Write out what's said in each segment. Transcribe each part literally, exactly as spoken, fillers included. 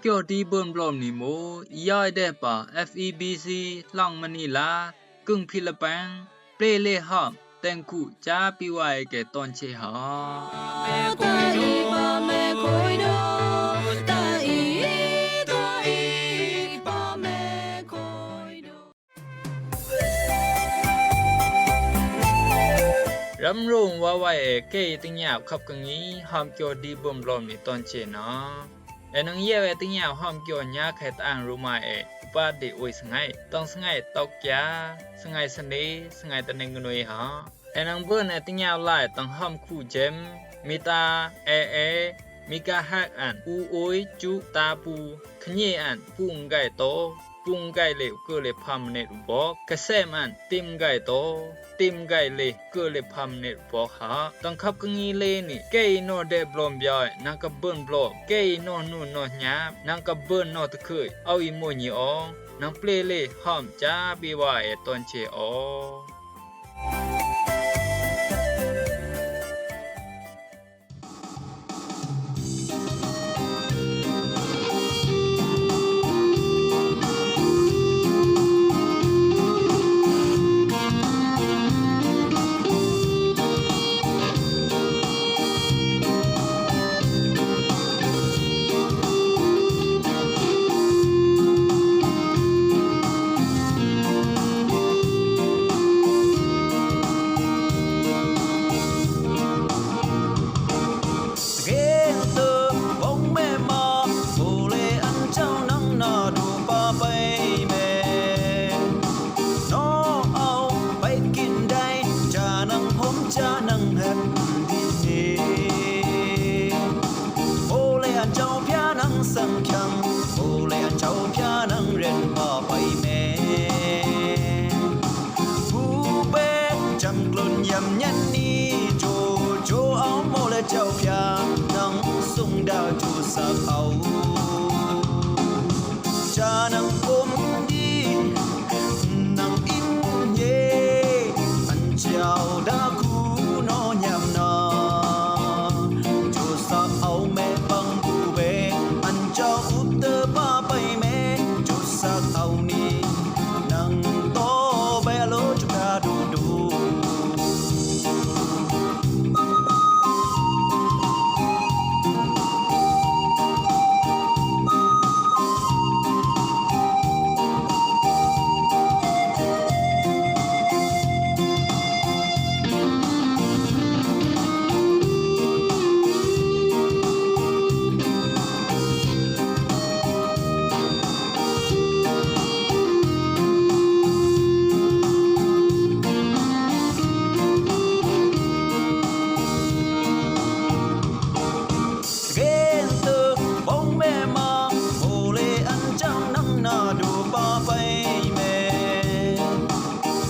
Kyo di bun blom ni mo, i yoi de pa F E B C lang mani la, kung Philippine, ple le ham, teng ku cha pi wai ke ton che ha. Ram rong wa wai e kei ting yap khap ka ngi ham kyo di bun blom ni ton che na. E nang yau e ting yau ham kyo nya khe tang ru mai e, upa de ui sngai, tang sngai tok kya, sngai sani, sngai taneng nui ha. E nang bun e ting yau lai tang ham khu jem, mita, e e, mika hak an, u ui, chu, ta pu, khnyi an, pung gai to, pung gai le u kơ le pha mnet u bok, ka sem an, tim gai to, tim gai le, kơ le pha mnet u bok ha. Tang khap ka ngi le ni, kei no de blom bioi, nang ka bun blom, kei no nu no nyap, nang ka bun no te khơi, au i mo nyi ong, nang ple le, ham cha bi wa e ton che ong. Geng tơ bong me ma, bole an chau nang na du pa pai me. No au pai kin dai, cha nang hom cha nang hep di ne. Bole an chau pia nang sang kiang, bole an chau pia nang ren pa pai me. Pu be cham klun yam nyan ni, cho cho au mo le chau pia nang sung da chu sak au. Cha nang kum di nang im ye, an chau da ku no nyam na. Chu sak au me pang pu be, an chau up te pa pai me, chu sak au ni. Nang to be lo chu ka du du. Geng tơ bong me ma, bole an chang nang na du pa pai me.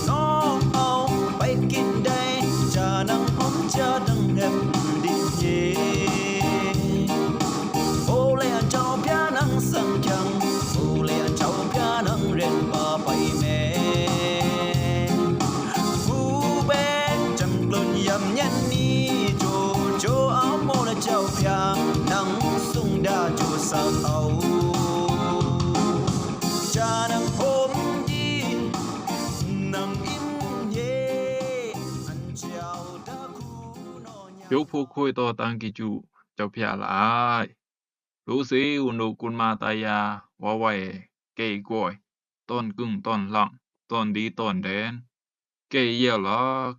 No au pai kin dai, cha nang hom cha nang hep di ye. Bole an chau pia nang sang kiang, bole an chau pia nang ren pa pai me. Pu be cham klun yam nyan ni, cho cho au mo le chau pia nang sung da chu sak au. Cha nang hom di nang im ye, an chau da ku no nyam. Yo phu khoi to tang ki chu chau pia lai. Lu si u nu kun ma ta ya wa wai kei goi, ton kung ton lang, ton di ton den. Kei yau lak,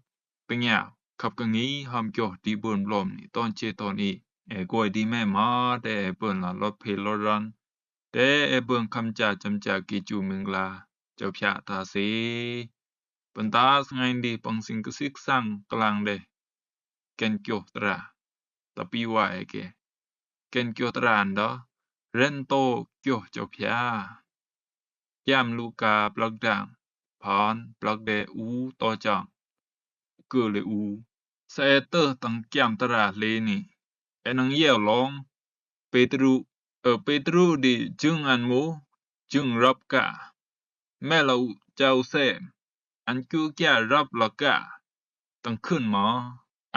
ping yau, khap ka ngi ham kyo di bun blom ni ton che ton i. E goi di me ma te e bun la lot phe lot ran. Te e bun kham cha cham cha ki chu ming la, chau pia ta si. Pun ta sngai di pang sing ka sik sang klang de. Ken kyo tra. Tapi wa e ke. Ken kyo tra nda. Ren to kyo chau pia. Kiam lu ka plak dang. Pan plak de u to chang. Kơ le u. Sa e tơ tang kiam tra le ni. E nang yau long. Petru, ơ Petru di jung an mu, jung rap ka. Me la u chau se, an ku kia rap la ka. Tang khun ma,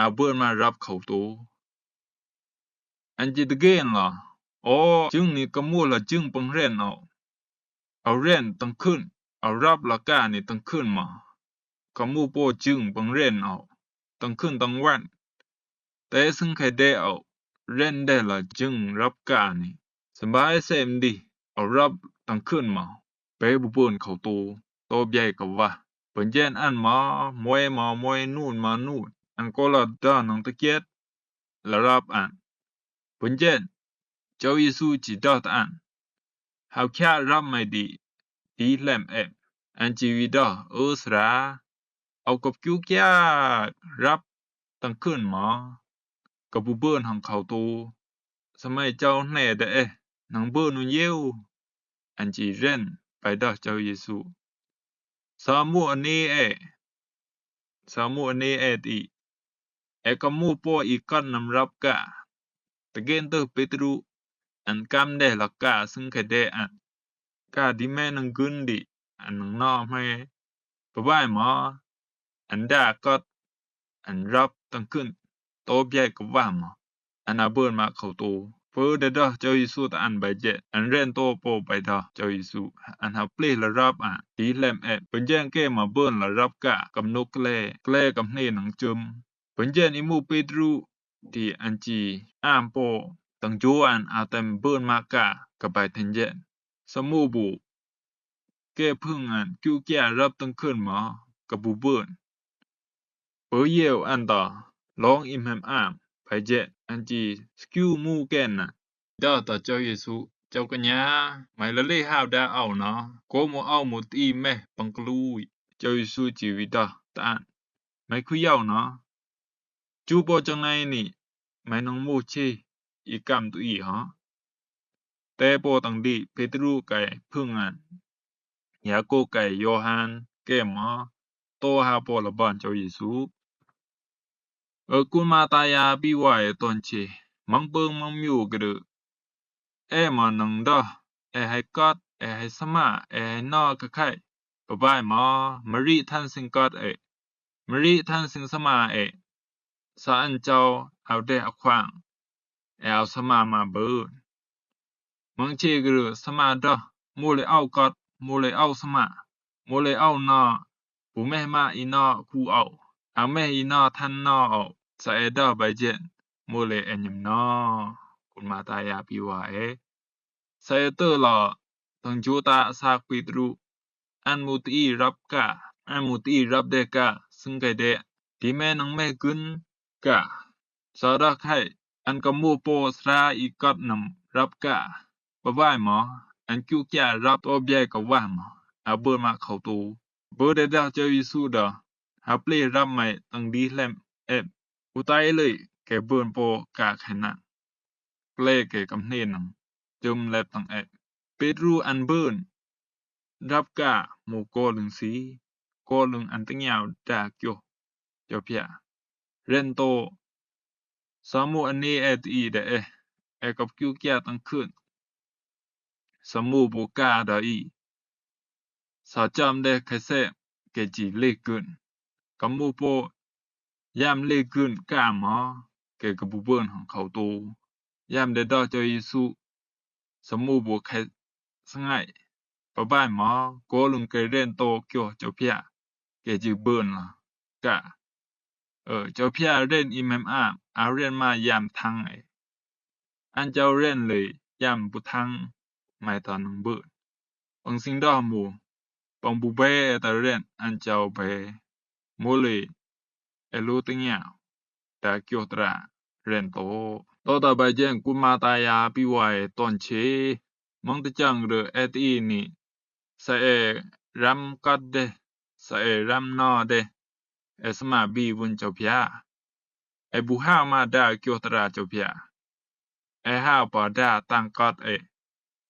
a bun ma rap khau to. An ji de gen la, Ơ, jɨng ni kà mù la jɨng păng ren âu. Âu ren tăng khưn, âu rap la kà ni tăng khưn mò. Kà mù bô jɨng păng ren âu, tăng khưn tăng wan. Tè sưng khay dê âu, ren dê la jɨng rap kà ni. Sơm ba ê sem di, âu rap tăng khưn mò. Bê bu bưn khâu tô, tô biay kà wa. Bưn jen ăn mò, môi mò, môi nun mò nun. Ăn kô la dơ nâng tơ kiet, la rap ăn. Bưn jen, Châu Yêsu ji dơ tơ ăn. Hao kiak rap mai di, di lem ep. Ăn ji wi dơ, ơ sra. Âu kop kiu kiak rap tăng khưn mò. Kà bu bưn hăng khâu tô. Sơm mai châu ne dê ê, nâng bưn nun yêu. Ăn ji ren, bai dơ Châu Yêsu. Sa mù ani ê. Sa mù ani ê ti. Ê kà mù bô i kăt nâm rap kà. Tơ gen tơ Pêtrô. Ăn kam dê la kà sưng khay dê ăn. Kà di me nâng gưn di. Ăn nâng nơ me. Bơ bai mò. Ăn da kăt. Ăn rap tăng khưn. Tô biay kà wa mò. Ăn a bưn ma khâu tô. Bơ dê dơ Châu Yêsu tơ ăn bai jet. Ăn ren tô bô bai dơ Châu Yêsu. Ăn hao plih la rap ăn. Di lem ep. Bưn jen kê ma bưn la rap kà. Kâm nuk kle. Kle kâm hni nâng chum. Bưn jen i mù Pêtrô. Di ăn ji. Am bô. Tăng jô ăn a tem bưn ma kà. Kà bai then jet. Sa mù bu. Kê phưng ăn kiu kiak rap tăng khưn mò. Kà bu bưn. Bơ yêu ăn tơ, lông im hem am, bai jet, ăn ji, skiu mù ken nă. Dơ tơ Châu Yêsu, Châu kơ nya, mai la lê hao da âu nă, kô mù âu mù ti mê, păng kơ lui, Châu Yêsu ji wi dơ, tơ ăn. Mai khu yâu nă. Chu bô chăng nai ni, mai nâng mù chê, i kam tu i hơ. Tê bô tăng di, Pêtrô kay phưng ăn. Yakôp kay Yôhan, kê mò, tô ha bô la ban Châu Yêsu. Ơ kun ma ta ya bi wa ê ton chê, măng bưng măng miu gơ đơ. Ê mò nâng dơ, ê hay kăt, ê hay sma, ê hay nơ kơ khay. Bơ bai mò, mă ri than sing kăt ê. Mă ri than sing sma ê. Sa ăn châu, ao dê a khoang. Ê ao sma ma bưn. Măng chê gơ sma dơ, mô lê âu kăt, mô lê âu sma, mô lê âu nơ, bu meh ma i nơ khu âu, ao meh i nơ than nơ âu, sa ê dơ bai jen, mô lê ê nhâm nơ, kun ma ta ya bi wa ê. Sa ê tơ lơ, tăng jô ta sa Pêtrô, ăn mù ti rap kà, ăn mù ti rap dê kà, sưng kay dê, di mê nâng mê gưn kà. Sa dơ khay, ăn kơ mù bô sra i kăt nâm rap kà. Bơ bai mò, ăn kiu kiak rap tô biay kơ wa mò, a bưn ma khâu tô. Bơ dê dơ Châu Yêsu dơ, ha plê rap mai tăng di lem ep. U tay lê, kê bưn bô kà khay năn. Plê kê kâm hni nâng, chum lep tăng ep. Pêtrô ăn bưn, rap kà mù kô lưng si, kô lưng ăn tơ ngiao da kioh, Châu Phiak. Ren tô, sa mù ani ê ti i dê ê, ê kop kiu kiak tăng khưn. Sa mù bu kà dơ i. Sa chăm dê khay sep, kê ji lê gưn. Kâm mù bô, yam lê gưn kà mò, kê kơ bu bưn hăng khâu tô. Yam dê dơ Châu Yêsu, sa mù bu khay sngay. Bơ bai mò, kô lưng kê ren tô kioh Châu Phiak, kê ji bưn la, kà. Ơ, Châu Phiak ren im hem am, ao ren ma yam thăng ê. Ăn châu ren lê yam bu thăng, mai tơ nâng bưn. Păng sing dơ mù, păng bu bê ê tơ ren, ăn châu bê. Mô lê, ê lu tơ ngiao, da kioh tra, ren tô. Tô ta bai jen kun ma ta ya bi wa ê ton chê, măng tơ chăng rơ ê ti i ni, sa ê ram kăt dê, sa ê ram nơ dê, ê sma bi vun Châu Phiak. Ê bu hao ma da kioh tra Châu Phiak. Ê hao pa da tăng kăt ê.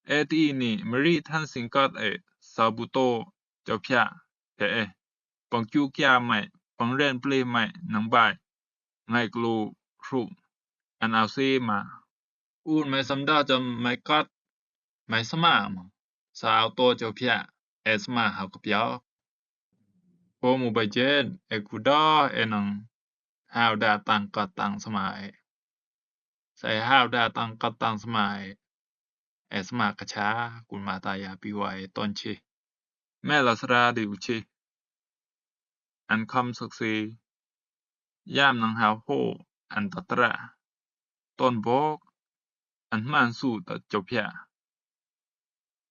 Ê ti i ni mă ri than sing kăt ê, sa bu tô Châu Phiak, pê ê. Păng kiu kiak mai, păng ren plê mai, nâng bai. Ngay kơ lu hrŭm. Ăn ao si ma. Un mai sâm dơ chăm mai kăt, mai sma mò. Sa ao tô Châu Phiak, ê sma hao kơ piao. Bô mù bai jen, ê khu dơ, ê nâng. Hao da tăng kăt tăng sma ê. Sa ê hao da tăng kăt tăng sma ê. ɛ sma ka cha, kun mata ya pi wa ɛ ton che. Mɛ la sra de u che. An kam sak se. Yam nang ha ho an ta tra. Ton bok an man su ta chopia.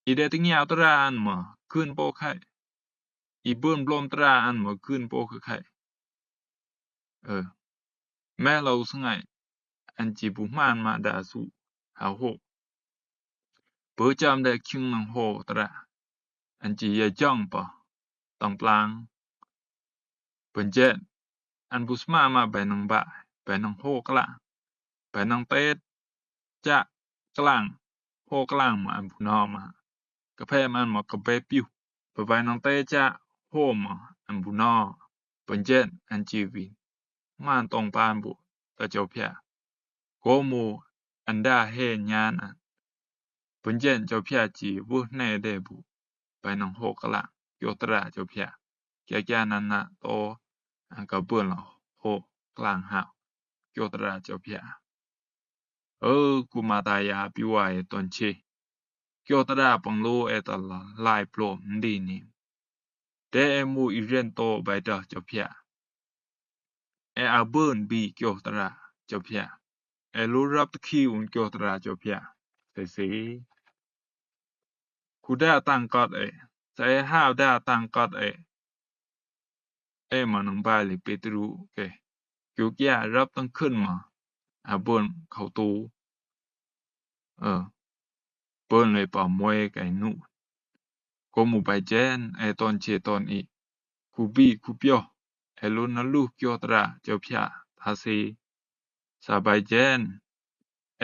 I de ting ya tra an ma kun bok hai. I bun blom tra an ma kun bok hai. Ơ. Mɛ la u sngai an chi bu man ma da su ha ho. Bơ cham de king nang ho tra. An chi ya jang pa tang plang. Pun jet an bu sma ma bai nang ba, bai nang ho klang. Bai nang tet cha klang, ho klang ma an bu no ma. Ka phe man ma ka be piu. Ba bai nang tet cha ho ma an bu no. Pun jet an chi win. Man tong pan bu ta chopia. Ko mu an da he nyan an. Pun jet chopia chi bu ne de bu. Bai nang ho klang. Kyo tra chopia. Kia kia nan na to an ka bun la ho klang ha. Kyo tra chopia. Ơ, ku mata ya pi wa ɛ ton che. Kyo tra pang lo ɛ ta la lai plo ndi ni. De ɛ mu i ren to bai da chopia. Ɛ a bun bi kyo tra chopia. Ɛ lo rap ki un kyo tra chopia. Se se. Ku da tang kot ɛ. Sa ɛ ha da tang kot ɛ. Ɛ ma nang ba li Petru ke. Kyo kia rap tang kun ma. A bun khau tu. Ơ. Bun le pa mwe kai nu. Ko mu bai jen ɛ ton che ton i. Ku bi ku pio. Ɛ lo na lu kyo tra chopia. Ta se. Sa bai jen.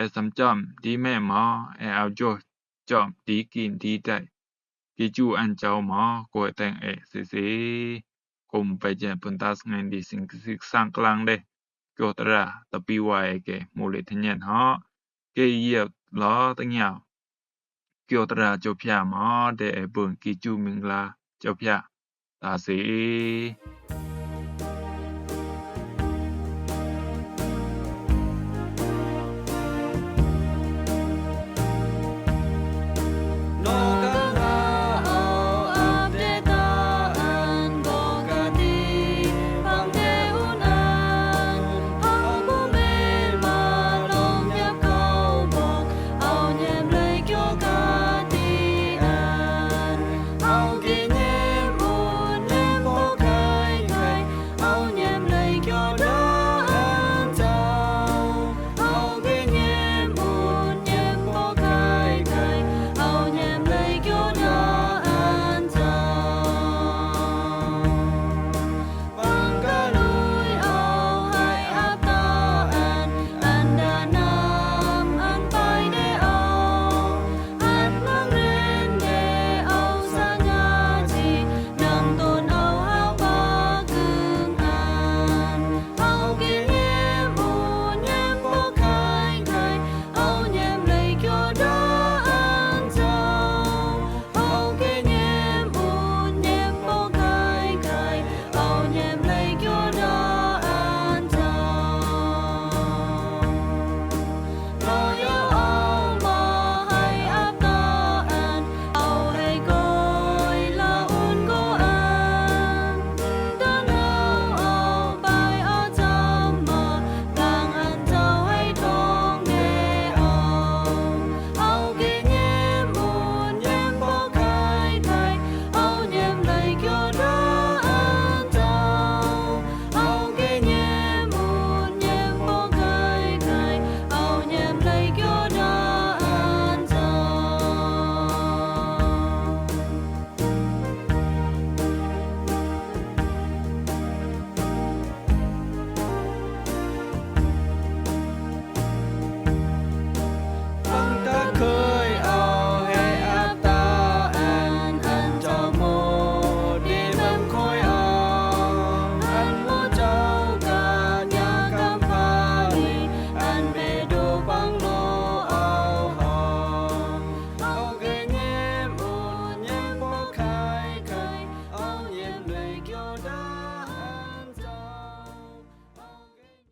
Ɛ sam cham di mɛ ma, ɛ au jo cham di kin di dai. Ki chu an chau ma, ko ɛ teng ɛ se se. Ko mu bai jen pun tas ngen di sing sik sang klang de. Kyo tra ta pi wa ɛ ke mu le thnyen ha. Ke yep la ta nyau. Kyo tra chopia ma de ɛ bun ki chu ming la chopia. Ta se.